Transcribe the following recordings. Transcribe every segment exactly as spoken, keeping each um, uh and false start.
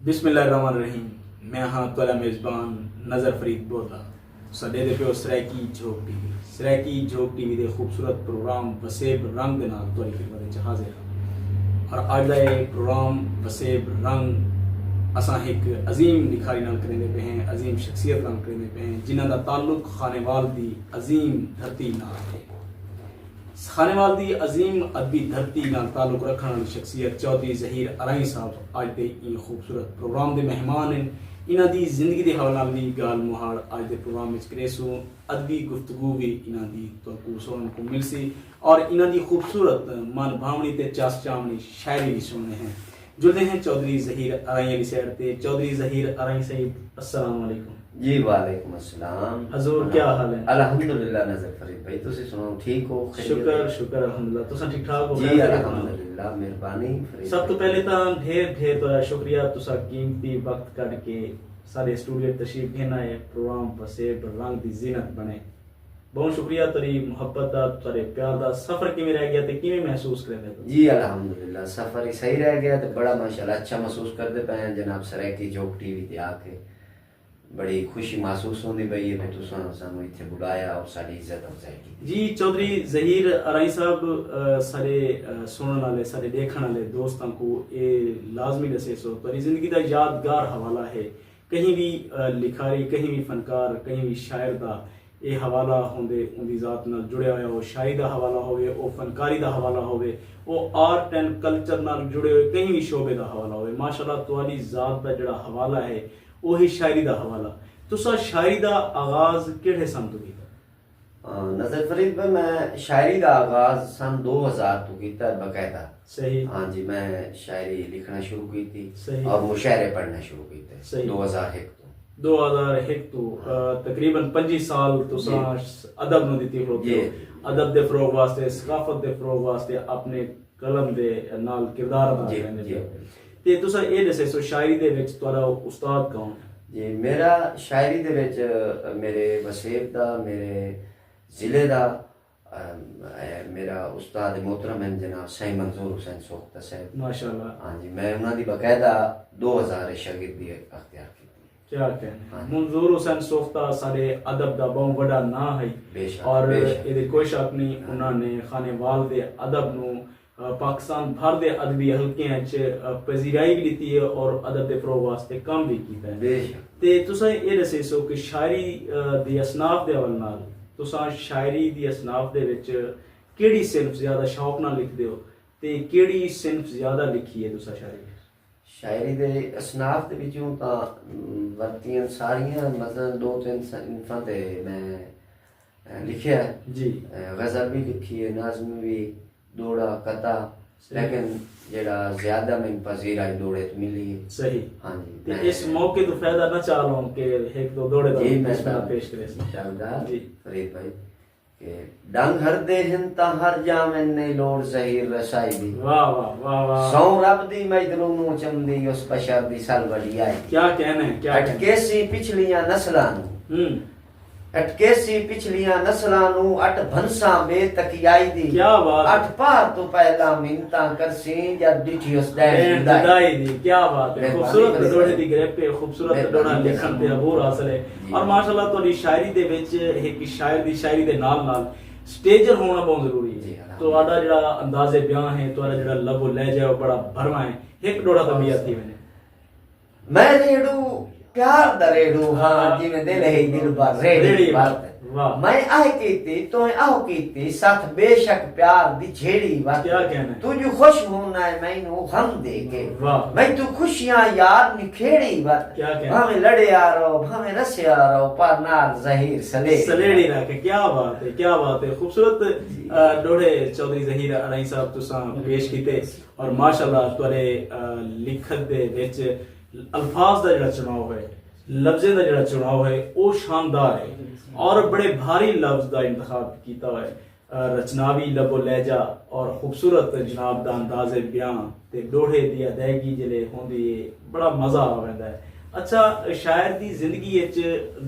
بسم اللہ الرحمن الرحیم۔ میں ہاں تہاݙا میزبان نظر فرید بودلا۔ تساں ݙیہدے پیو سرائیکی جھوک ٹی وی۔ سرائیکی جھوک ٹی وی دے خوبصورت پروگرام وسیب رنگ دے نال تہاݙی خدمت وچ حاضر ہاں۔ اور اڄ دا اے پروگرام وسیب رنگ اساں ہک عظیم لکھاری نال کریندے پئے ہیں، عظیم شخصیت نال کریندے پئے ہیں، جنہاں دا تعلق خانیوال دی عظیم دھرتی نال ہے۔ خانیوال دی عظیم ادبی دھرتی نال تعلق رکھݨ والی شخصیت چوہدری ظہیر ارائیں صاحب اڄ دے ایں خوبصورت پروگرام دے مہمان ہن۔ انہاں دی زندگی دے حوالے نال وی ڳالھ مہاڑ اڄ دے پروگرام وچ کریسوں۔ ادبی گفتگو وی انہاں دی تہاکوں سݨݨ کوں ملسی اور انہاں دی خوبصورت من بھاوݨی تے چس چاوݨی شاعری وی سݨݨے ہیں۔ جلدے ہیں چوہدری ظہیر ارائیں والی سائیڈ تے۔ چوہدری ظہیر ارائیں صاحب، السلام علیکم۔ جی، وعلیکم السلام۔ حضور، کیا حال ہے؟ الحمدللہ نظر فرید بھائی، تسی سݨاؤ، ٹھیک ہو؟ خیریت شکر، ہے؟ شکر، الحمدللہ۔ تساں ٹھیک ٹھاک ہو؟ جی، خیریت ہے؟ الحمدللہ، مہربانی فرید سب توں بھائی۔ پہلے تاں ڈھیر ڈھیر تہاݙا شکریہ، تساں قیمتی وقت کڈھ کے ساݙے اسٹوڈیو تشریف گھن آئے، پروگرام وسیب رنگ دی زینت بݨے۔ بہت شکریہ تیری محبت دا، تیرے پیار دا۔ سفر کیویں رہ گیا تے کیویں محسوس کریندے پئے؟ جی، الحمدللہ، سفر ہی صحیح رہ گیا تے بڑا ماشاءاللہ اچھا محسوس کردے پئے ہیں۔ جناب سرائیکی جھوک ٹی وی تے آ کے بڑی خوشی محسوس ہوندی پئی ہے کہ تساں سانوں اتھے بلایا اور ساݙی عزت افزائی کیتی۔ جی، چوہدری ظہیر ارائیں صاحب، آ، ساݙے، آ، سݨݨ والے، ساݙے ݙیکھݨ والے دوستاں کوں اے لازمی ݙسیسو، تیری زندگی دا یادگار حوالہ ہے۔ کہیں وی، آ، لکھاری، کہیں وی فنکار، کہیں وی شاعر دا اے حوالہ ہوندے، اوندی ذات نال جڑیا ہویا، او شاعری دا حوالہ ہووے، او فنکاری دا حوالہ ہووے، او آرٹ اینڈ کلچر نال جڑے ہوئے کہیں وی شعبے دا حوالہ ہووے، ماشاءاللہ تہاݙی ذات دا جڑا حوالہ ہے، او ہے شاعری دا حوالہ۔ تساں شاعری دا آغاز کیڑھے سن توں کیتا؟ آ، نظر فرید بھائی، میں شاعری دا آغاز سن دو ہزار توں کیتا ہے باقاعدہ۔ صحیح۔ ہاں جی، میں شاعری لکھݨا شروع کیتی صحیح۔ اور مشاعرے پڑھݨا شروع کیتے صحیح۔ دو ہزار ہک توں۔ دو ہزار ہک توں، آ، تقریباً پنجی سال تساں جی۔ ادب نوں ݙتے ہو۔ جی۔ ادب دے فروغ واسطے، ثقافت دے فروغ واسطے اپݨے قلم دے نال کردار ادا جی، کریندے جی۔ پئے ہو۔ تے تساں اے ݙسیسو، شاعری دے وچ تہاݙا استاد کون ہے؟ جی، میرا شاعری دے وچ میرے وسیب دا، میرے ضلع دا، ام، اے میرا استاد محترم ہیں جناب سائیں منظور حسین سوختہ صاحب۔ ماشاءاللہ۔ ہاں جی، میں انہاں دی باقاعدہ دو ہزار شاگردی اختیار کیتی۔ کیا کہنے۔ ہاں۔ منظور حسین سوختہ ساݙے ادب دا ٻہوں وݙا ناں ہئی۔ بے شک، اور بے شک۔ ایندے کوئی شک نہیں، ہاں۔ انہاں نے خانیوال دے ادب نوں، آ، پاکستان بھر دے ادبی حلقیاں اچ، آ، پذیرائی وی ݙتی ہے اور ادب دے فروغ واسطے کم وی کیتا ہے۔ بے شک۔ تے تساں اے ݙسیسو کہ شاعری، آ، دی اصناف دے حوالے نال، تساں شاعری دی اصناف دے وچ کیڑھی صنف زیادہ شوق نال لکھدے ہو تے کیڑھی صنف زیادہ لکھی ہے تساں شاعری وچ؟ شاعری دے اصناف دے وچوں تاں، ام، ورتیاں ساریاں، مثلاً دو تین صنفاں تے میں، اے، لکھیا ہے۔ جی۔ اے، غزل وی لکھی ہے، نظم وی، دوہڑا، قطعہ، صحیح۔ لیکن جیڑھا زیادہ میں پذیرائی دوہڑے توں ملی ہے۔ صحیح۔ ہاں جی، تے میں اس موقع توں فائدہ نہ چا لوں کہ ہک دو دوہڑے دا جی، میں بسم اللہ تاں پیش کرے۔ انشاءاللہ، جی۔ فرید بھائی۔ کہ ݙنگ ہردے ہن تاں ہر جاون، نئیں لوڑ ظہیر رسائی دی۔ واہ، واہ، واہ، واہ۔ سوں رب دی مجدلو نوں چمدی، اس بشر دی سل وڈیائی دی۔ کیا کہنے، کیا کہنے۔ اٹکیسی پچھلیاں نسلاں نوں۔ ہوں۔ اٹکیسی پچھلیاں نسلاں نوں، اٹ بھنساں بے تکیائی دی۔ کیا بات ہے۔ اٹھ پار توں پہلا منتاں کرسیں، جد ݙٹھی اس ݙین ݙین جدائی دی۔ جدائی دی۔ کیا بات ہے۔ مہربانی خوبصورت فرید ݙوہڑے بھائی۔ دی گرپ ہے، خوبصورت مہربانی ݙوہڑا مہربانی۔ لکھݨ تے عبور حاصل ہے۔ جی۔ اور ماشاءاللہ تہاݙی شاعری دے وچ ہک شاعر دی شاعری دے نال نال سٹیجر ہووݨ ٻہوں ضروری ہے۔ جی، الحمدللہ۔ تہاݙا جیڑھا انداز بیاں ہے، تہاݙا جیڑھا لب و لہجہ ہے، او بڑا بھرواں ہے۔ ہک ݙوہڑا تاں ٻیا تھی ونڄے۔ میں ریڑھو، پیار دا ریڑھو ہاں، ہاں۔ جیویں دل ہے دلبر ریڑھی ریڑھی ورت۔ ورت۔ واہ۔ میں آہ کیتی، توں آہ کیتی، ساتھ بے شک پیار دی جھیڑی ورت۔ کیا کہنے۔ توں جو خوش ہونا ہے مینوں غم دے کے۔ واہ۔ میں توں خوشیاں یار نکھیڑی ورت۔ کیا کہنے۔ بھاویں لڑیا رہو، بھاویں رسیا رہو، پر نال ظہیر سلیڑی سلیڑی رکھ۔ کیا بات ہے، کیا بات ہے۔ خوبصورت، جی۔ آ، ݙوہڑے چوہدری ظہیر ارائیں صاحب تساں پیش کیتے۔ اور ماشاءاللہ تہاݙے، آ، لکھت دے وچ الفاظ دا جیڑھا چناؤ ہے، لفظیں دا جیڑھا چناؤ ہے، او شاندار ہے اور بڑے بھاری لفظ دا انتخاب کیتا ہوئے۔ آ، رچناوی لب و لہجہ اور خوبصورت جناب دا انداز بیاں تے ݙوہڑے دی ادائیگی جیلے ہوندی ہے، بڑا مزہ آ ویندا ہے۔ اچھا، شاعر دی زندگی اچ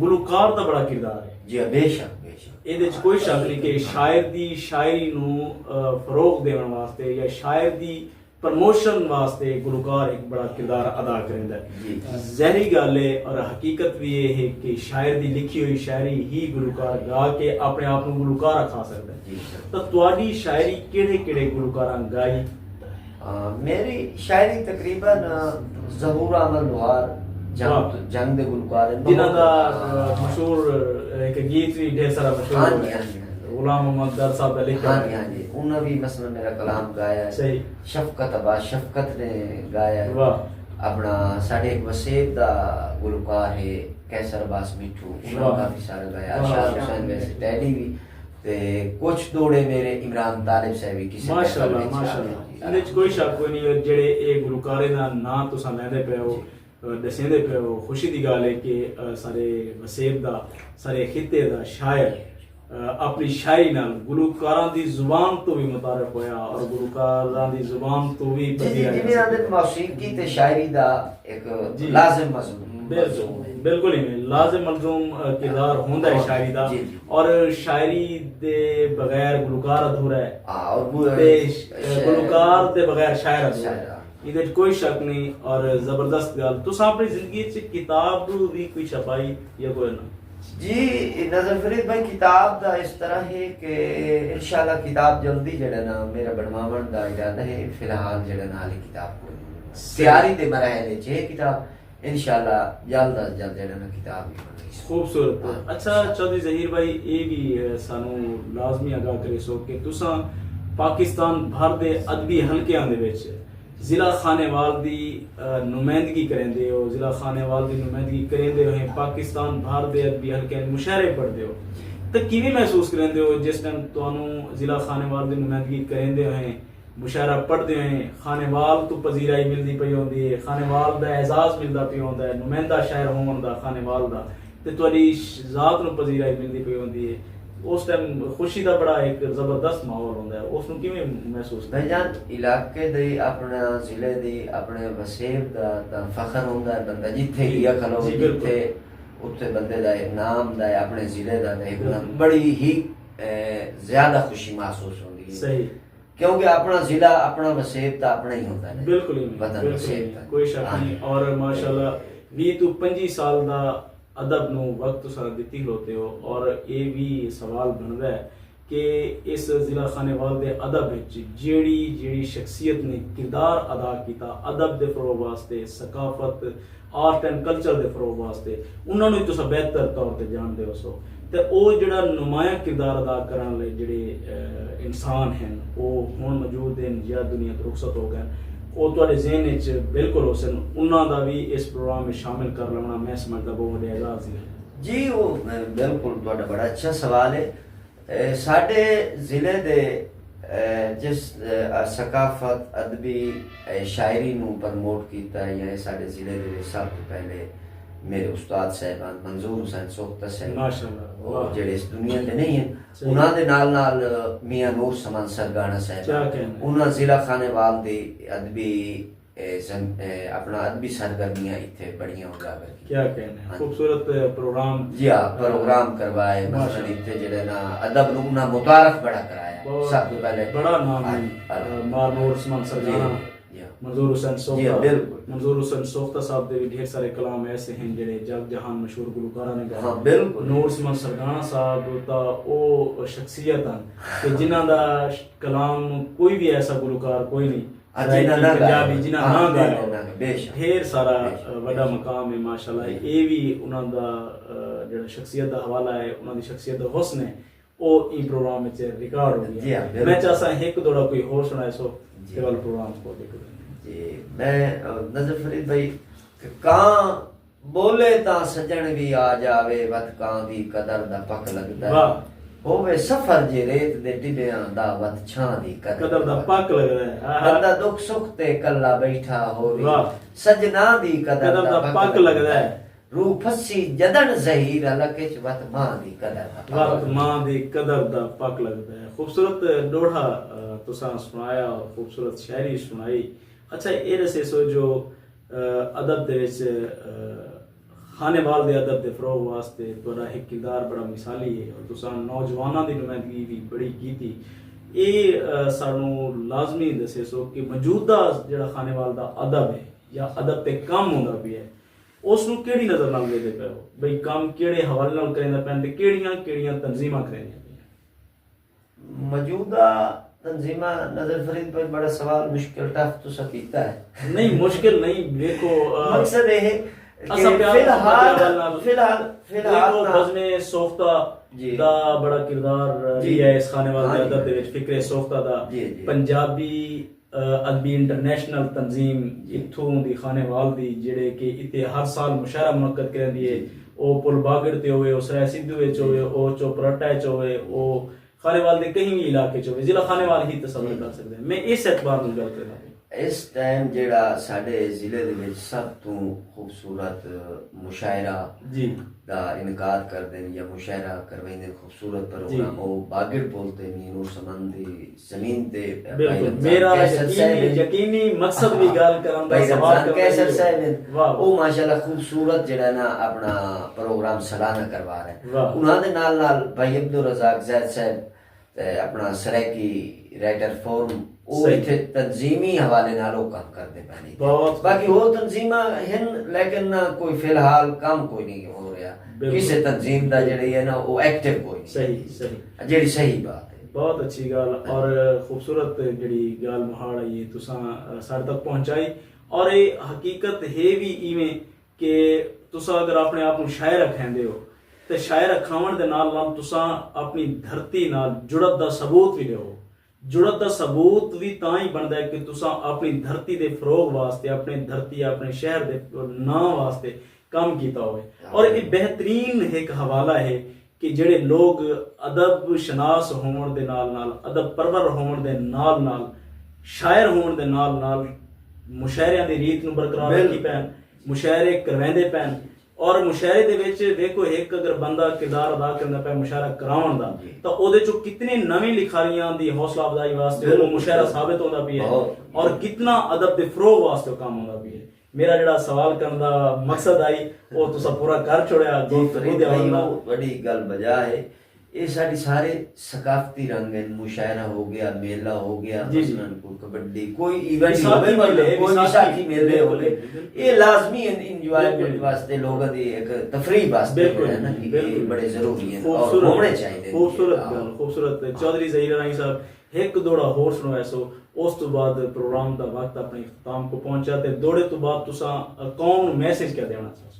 گلوکار دا بڑا کردار ہے۔ جی، بے شک، بے شک۔ ایندے اچ کوئی شک نہیں کہ شاعر دی شاعری نوں، آ، فروغ ݙیوݨ واسطے یا شاعر دی پروموشن واسطے گلوکار ہک بڑا کردار ادا کریندا ہے۔ ظاہری گالھ ہے اور حقیقت وی اے ہے کہ شاعر دی لکھی ہوئی شاعری ہی گلوکار گا کے اپݨے آپ نوں گلوکار آکھا سڳدا ہے۔ تاں تہاݙی شاعری کیڑھے کیڑھے گلوکاراں گائی؟ میری شاعری تقریبا ظہور احمد لوہار جنگ جنگ دے گلوکار ہیں۔ جنہاں دا مشہور ہک گیت وی ڈھیر سارا مشہور ہاں جی ہاں جی ہاں جی۔ غلام محمد در صاحب دا لکھا ہاں جی ہاں جی۔ انہاں وی مثلا میرا کلام گایا ہے۔ صحیح۔ شفقت عباس شفقت نے گایا ہے۔ واہ۔ اپنا ساڈے ایک وسیب دا گلوکار ہے قیصر عباس مٹھو، انہاں واہ۔ کافی سارا گایا۔ واہ۔ ارشاد حسین ویسے ٹیڈی وی تے کچھ دوڑے میرے عمران طالب صاحب وی کسے ماشاءاللہ ماشاءاللہ۔ انہاں وچ کوئی شک کوئی نہیں، جڑے اے گلوکاریں دا ناں تساں لیندے پئے ہو، ڈسیندے پئے ہو، خوشی دی گالھ ہے کہ سارے وسیب دا، سارے خطے دا شاعر اپنی شاعری نال گلوکاراں دی زبان توں وی متعارف ہویا اور گلوکاراں دی زبان توں وی جی جی جی آندے موسیقی تے شاعری دا ایک جی۔ لازم مضمون بالکل ایویں لازم ملزوم کردار ہوندا ہے شاعری دا جی جی۔ اور شاعری دے بغیر گلوکار ادھورا ہے ہاں، اور تے گلوکار دے بغیر شاعر ادھورا ہے۔ ایندے وچ کوئی شک نہیں اور زبردست گالھ۔ تساں اپݨی زندگی وچ کتاب وی کوئی چھپائی یا کوئی نہ؟ جی نظر فرید بھائی کتاب دا اس طرح ہے کہ انشاءاللہ کتاب جلدی جڑا نا میرا بنواون دا ارادہ ہے، فی الحال جڑا نا حالی کتاب کوئی نہیں۔ تیاری دے مراحل وچ ہے کتاب، انشاءاللہ جلد از جلد جڑا نا کتاب وی بنویسوں۔ خوبصورت۔ اچھا چوہدری ظہیر بھائی اے وی سانوں لازمی آگاہ کریسو کہ تساں پاکستان بھر دے ادبی حلقیاں دے وچ ضلع خانیوال دی نمائندگی کریندے ہو، ضلع خانیوال دی نمائندگی کریندے ہوئیں پاکستان بھر دے ادبی حلقیاں اچ مشاعرے پڑھدے ہو تاں کیویں محسوس کریندے ہو جس ٹائم تہانوں ضلع خانیوال دی نمائندگی کریندے ہوئیں مشاعرہ پڑھدے ہوئیں خانیوال توں پذیرائی ملدی پئی ہوندی ہے، خانیوال دا اعزاز ملدا پیا ہوندا ہے، نمائندہ شاعر ہووݨ دا خانیوال دا تے تہاݙی ذات نوں پذیرائی ملدی پئی ہوندی ہے۔ اس ٹائم خوشی دا بڑا ہک زبردست ماحول ہوندا ہے اس نوں کیویں محسوس کریندے ہو؟ بھائی جان علاقے دی اپݨا ضلع دی اپݨے وسیب دا تاں فخر ہوندا ہے بندہ جتھے گیا کھلو جتھے اتھے بندے دا نام دا ہے اپݨے ضلع دا تے ہک بڑی ہی زیادہ خوشی محسوس ہوندی ہے۔ صحیح۔ کیونکہ اپنا ضلع اپنا وسیب تاں اپنا ہی ہوندا ہے بالکل ہی نہیں وطن بالکل وسیب ہی نہیں تاں کوئی شک ہاں نہیں جی۔ اور ماشاءاللہ ویہہ توں پنجی سال دا ادب نوں وقت تساں ڈتی کھلوتے ہو اور اے وی سوال بندا ہے کہ اس ضلع خانیوال دے ادب وچ جیڑھی جیڑھی شخصیت نے کردار ادا کیتا ادب دے فروغ واسطے ثقافت آرٹ اینڈ کلچر دے فروغ واسطے انہاں نوں تساں بہتر طور تے جانڑدے ہوسو تے او جیڑھا نمایاں کردار ادا کرنڑ آلے جیڑھے انسان ہن او ہنڑ موجود ہن یا دنیا توں رخصت ہو گئن او تہاڈے ذہن اچ بالکل ہوسن انہاں دا وی اس پروگرام اچ شامل کر لونڑاں میں سمجھداں بہوں وڈے اعزاز دی گل ہے۔ جی او بالکل تہاڈا بڑا اچھا سوال ہے ساڈے ضلع دے جس ثقافت ادبی شاعری نوں پرموٹ کیتا یا ساڈے ضلع دے وچ سب توں پہلے میرے استاد صاحبان منظور حسین سوختہ صاحب ماشاءاللہ واہ جیڑھے اس دنیا تے نہیں ہیں صحیح انہاں دے نال نال میاں نور سمن سرگانا صاحب کیا کہنا ہے انہاں ضلع خانے وال دی ادبی اے زم اے اپنا ادبی سرگرمیاں اتھے بڑیاں اجاگر کیتیاں۔ کیا کہنے ہیں ہاں جی۔ خوبصورت پروگرام جی ہاں پروگرام کروائے مثلا اتھے جڑے نا ادب نو انہاں متعارف بڑا کرایا سب تو پہلے بڑا نام ہے مار نور عثمان سرگانا منظور حسین سوختہ منظور حسین سوختہ صاحب دے بھی ڈھیر سارے کلام ایسے ہیں جڑے جگ جہان مشہور گلوکاراں نے گائے ہاں بالکل نور عثمان سرگانا صاحب تا او شخصیت ہیں کہ جنہاں دا کلام کوئی بھی ایسا گلوکار کوئی نہیں پنجابی جنہاں نہ گایا ڈھیر سارا وڈا مقام ہے ماشاءاللہ اے وی انہاں دا جڑا شخصیت دا حوالہ ہے انہاں دی شخصیت دا حسن ہے او ایں پروگرام وچ ریکارڈ ہو گیا میں چاہساں ہک دوڑا کوئی ہور سنائے سو تے ول پروگرام کو دیکھ جی میں نظر فرید بھائی کاں ٻولے تاں سڄݨ وی آ ڄاوے وت کاں دی قدر دا پک لڳدا ہے ہووے سفر جے ریت دے ٹٻیاں دا وت چھاں دی قدر دا پک لڳدا ہے بندہ ݙکھ سکھ تے کلھا ٻیٹھا ہووی سڄݨاں دی قدر دا پک لڳدا ہے روح پھسی جݙݨ زہیر حلق اچ وت ماں دی قدر دا پک لڳدا ہے وت ماں دی قدر دا پک لڳدا ہے خوبصورت ݙوہڑا تساں سݨایا اور خوبصورت شاعری سݨائی اچھا اے ݙسیسو جو ادب دے وچ خانیوال دے ادب دے فروغ واسطے تہاڈا ہک کردار بڑا مثالی ہے اور تساں نوجواناں دی نمائندگی وی بڑی کیتی اے سانوں لازمی دسے سو کہ موجودہ جڑا خانیوال دا ادب ہے یا ادب تے کم ہوندا پیا ہے، اس نوں کیڑی نظر نال ویندے پئے ہو؟ بھئی کم کیڑے حوالے نال کریندا پین تے کیڑیاں کیڑیاں تنظیماں کریندیاں پئیاں؟ موجودہ تنظیماں، نظر فرید بھائی، بڑا سوال مشکل، ٹف تساں کیتا ہے۔ نہیں، مشکل نہیں۔ ویکھو، آ، مقصد اے ہے کہ اساں پیار فی محبت دے الحال، حوالے نال فی الحال، فی الحال ویکھو، نا۔ بزم سوختہ جی۔ دا بڑا کردار جی۔ رہیا ہے اس خانے وال ہاں دے جی۔ ادب دے وچ، فکر سوختہ دا۔ جی، جی۔ پنجابی، آ، ادبی انٹرنیشنل تنظیم جی۔ اتھوں دی، خانے وال دی، جڑے کہ اتے ہر سال مشاعرہ منعقد کریندی ہے۔ جی، جی۔ او پل باگڑ تے ہووے، او سرائے سدھو وچ ہووے، او چوپرٹا وچ ہووے، او خانیوال دے کہیں وی علاقے چ ہووے، ضلع خانیوال ہی تصور کر سڳدے۔ میں اس اعتبار نال ڳالھ کریندا پیاں۔ اس ٹائم جیڑھا ساݙے ضلع دے وچ سب توں خوبصورت مشاعرہ جی۔ دا انعقاد کردن یا مشاعرہ کرویندن، خوبصورت جی۔ پروگرام، او باگڑ پل تے میر نور سمن دی زمین تے بھائی بالکل، رمضان میرا قیصر صاحب یقینی، ہن۔ یقینی مقصد وی ہاں۔ ڳالھ کرݨ دا، بھائی سوال رمضان کرݨ دا قیصر ہی ہے۔ صاحب ہن۔ واہ، واہ۔ او ماشاءاللہ خوبصورت جیڑھا نا اپݨا پروگرام سالانہ کروا رہے ہن۔ واہ۔ انہاں دے نال نال بھائی عبدالرزاق زید صاحب تے اپݨا سرائیکی رائٹر فورم، او صحیح۔ اتھے تنظیمی حوالے نال او کم کردے پئے ہن۔ بہت باقی ہور تنظیماں ہن، لیکن کوئی فی الحال کم کوئی نہیں ہو رہیا۔ بالکل۔ کسے تنظیم دا جیڑھا ہے نا، او ایکٹیو کوئی نہیں۔ صحیح، صحیح۔ جیڑھی صحیح بات ہے۔ بہت اچھی ڳالھ اور خوبصورت جیڑھی ڳالھ مہاڑ آئی ہے، تساں، آ، ساݙے تک پہنچائی۔ اور اے حقیقت ہے وی ایویں کہ تساں اگر اپݨے آپ کوں شاعر اکھیندے ہو تے شاعر اکھاوݨ دے نال نال تساں اپݨی دھرتی نال جڑت دا ثبوت وی ݙیو۔ جڑت دا ثبوت وی تاں ہی بݨدا ہے کہ تساں اپݨی دھرتی دے فروغ واسطے، اپݨے دھرتی، اپݨے شہر دے ناں واسطے کم کیتا ہووے۔ اور اے بہترین ہک حوالہ ہے کہ جیڑھے لوگ ادب شناس ہووݨ دے نال نال، ادب پرور ہووݨ دے نال نال، شاعر ہووݨ دے نال نال مشاعریاں دی ریت نوں برقرار رکھی پئن، مشاعرے کرویندے پئن۔ اور مشاعرے دے وچ ویکھو، ہک اگر بندہ کردار ادا کریندا پئے مشاعرہ کراوݨ دا، جی۔ تاں اوندے چوں کتنی نویں لکھاریاں دی حوصلہ افزائی واسطے او مشاعرہ ثابت ہوندا پیا ہے اور کتنا ادب دے فروغ واسطے او کم ہوندا پیا ہے۔ میرا جیڑھا سوال کرݨ دا مقصد ہئی، او تساں پورا کر چھوڑیا۔ جی، گفتگو فرید دے بھائی، حوالے نال۔ او وݙی ڳالھ بجا ہے۔ اے ساݙی سارے ثقافتی رنگ ہن، مشاعرہ ہو ڳیا، میلہ ہو ڳیا، جی، جی۔ مثلاً کوئی کبڈی، کوئی ایونٹ ویساکھی ہووے، میلے، مطلب کوئی ویساکھی، ویساکھی میلے بالکل، ہووے۔ بالکل۔ اے لازمی ہن، انجوائمنٹ بالکل۔ واسطے، لوگاں دی ہک تفریح واسطے بالکل، جیڑھا ہے نا کہ اے بالکل۔ بڑے ضروری ہن اور خوبصورت، ہووݨے چاہیدے ہن۔ خوبصورت ہاں۔ ڳالھ، خوبصورت۔ چوہدری ظہیر راہی صاحب، ہک دوہڑا ہور سݨویسو، اس توں بعد پروگرام دا وقت اپݨے اختتام کوں پہنچیا تے دوہڑے توں بعد تساں قوم نوں میسج کیا ݙیوݨا چاہسو؟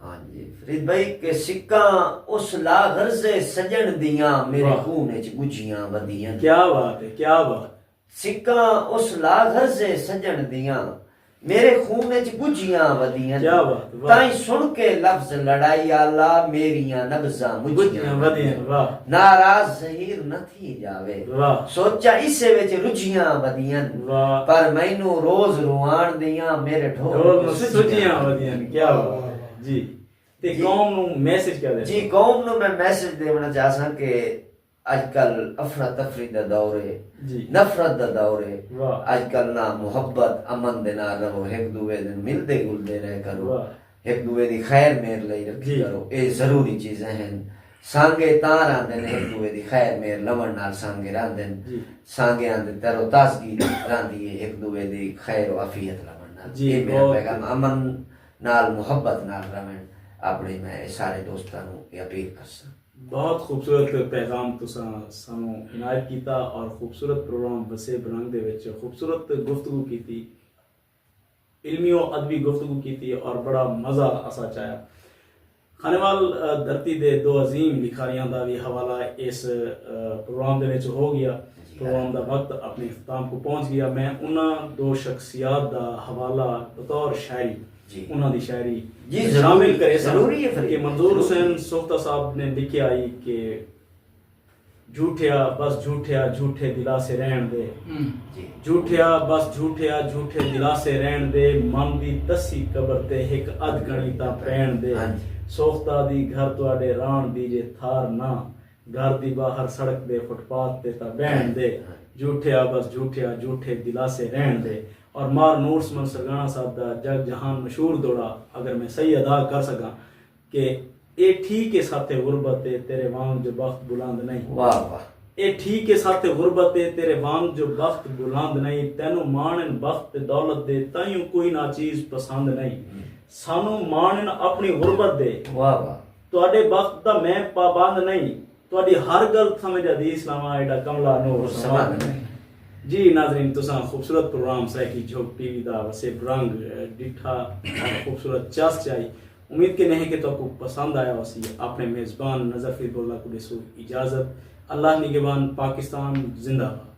ہاں جی فرید بھائی، کہ سکاں اس لا غرض سڄݨ دیاں، میرے واہ۔ خون اچ ڳجھیاں ودیاں۔ کیا بات ہے، کیا بات۔ سکاں اس لا غرض سڄݨ دیاں، میرے خون اچ ڳجھیاں ودیاں۔ کیا بات، واہ۔ تائیں سݨ کے لفظ لڑائی آلا، میریاں نبضاں مجھیاں ڳجھیاں ودیاں۔ ودیاں، واہ۔ ناراض ظہیر نہ تھی جاوے۔ واہ۔ سوچاں اسے وچ رجھیاں ودیاں۔ واہ۔ پر مینوں روز رواݨ دیاں، میرے ڈھول ڈھول نوں نوں سجھیاں سجھیاں ودیاں۔ ودیاں۔ کیا بات۔ جی۔ تے جی۔ قوم نوں میسج کیا ݙیسو؟ جی، قوم نوں میں میسج ݙیوݨا چاہساں کہ اڄ کل افراتفری دا دور ہے، جی۔ نفرت دا دور ہے۔ واہ۔ اڄ کل نہ محبت، امن دے نال رہو، ہک دوئے دے ملدے گلدے رہ کرو، واہ۔ ہک دوئے دی خیر مہر لئی رکھی جی۔ کرو، اے ضروری چیزاں ہن۔ سانگے تاں رہندن، ہک دوئے دی خیر مہر لوݨ نال سانگے رہندن۔ جی۔ سانگیاں دے تر و تازگی رہندی ہے، ہک دوئے دی خیر و عافیت لوݨ نال۔ جی، اے میرا بہت پیغام، امن نال، محبت نال رہوݨ۔ اپݨے میں اے سارے دوستاں نوں اے اپیل کرساں۔ بہت خوبصورت پیغام تساں سانوں عنایت کیتا اور خوبصورت پروگرام وسیب رنگ دے وچ خوبصورت گفتگو کیتی، علمی و ادبی گفتگو کیتی اور بڑا مزہ اساں چایا۔ خانیوال، آ، دھرتی دے دو عظیم لکھاریاں دا وی حوالہ اس، آ، پروگرام دے وچ ہو گیا۔ جی۔ پروگرام دا وقت اپݨے اختتام کوں پہنچ گیا۔ میں انہاں دو شخصیات دا حوالہ بطور شاعری جی۔ انہاں دی شاعری جی، ضروری، شامل کریساں ضروری ہے فرید کہ بھائی، منظور ضروری۔ حسین سوختہ صاحب نے لکھیا ہئی کہ جھوٹیا، بس جھوٹیا، جھوٹے دلاسے رہݨ دے۔ ہم۔ جی۔ جھوٹیا، بس جھوٹیا، جھوٹے دلاسے رہݨ دے، من دی تسی قبر تے ہک ادھ کݨی تاں پیݨ دے۔ ہاں جی۔ سوختہ دی گھر تہاݙے راہݨ دی جے تھار نہ، گھر دی ٻاہر سڑک دے فٹ پاتھ تے تاں ٻہݨ دے۔ ہاں۔ جھوٹیا، بس جھوٹیا، جھوٹے دلاسے رہݨ دے۔ اور مار نور سمن سرگاݨا صاحب دا جگ جہان مشہور دوہڑا اگر میں صحیح ادا کر سڳاں کہ اے ٹھیک اے ساتھے غربت اے، تیرے وانگ جو بخت بلند نئیں۔ واہ واہ۔ اے ٹھیک اے ساتھ غربت اے تیرے وانگ جو بخت بلند نئیں تینوں ماݨ ان بخت تے دولت دے تائیوں کوئی ناچیز پسند نئیں سانوں ماݨ ان اپݨی غربت دے واہ واہ تہاݙے بخت دا میں پابند نئیں تہاݙی ہر ڳل سمجھ ادیس لاواں ایݙا کملا نور سمند نئیں جی ناظرین تساں خوبصورت پروگرام سرائیکی جھوک ٹی وی دا وسیب رنگ ڈٹھا خوبصورت چس چائی امید کہ نہیں کہ تہاکوں پسند آیا ہوسی اپنے میزبان نظر فیض بولا کو ڈیسو اجازت اللہ نگہبان پاکستان زندہ باد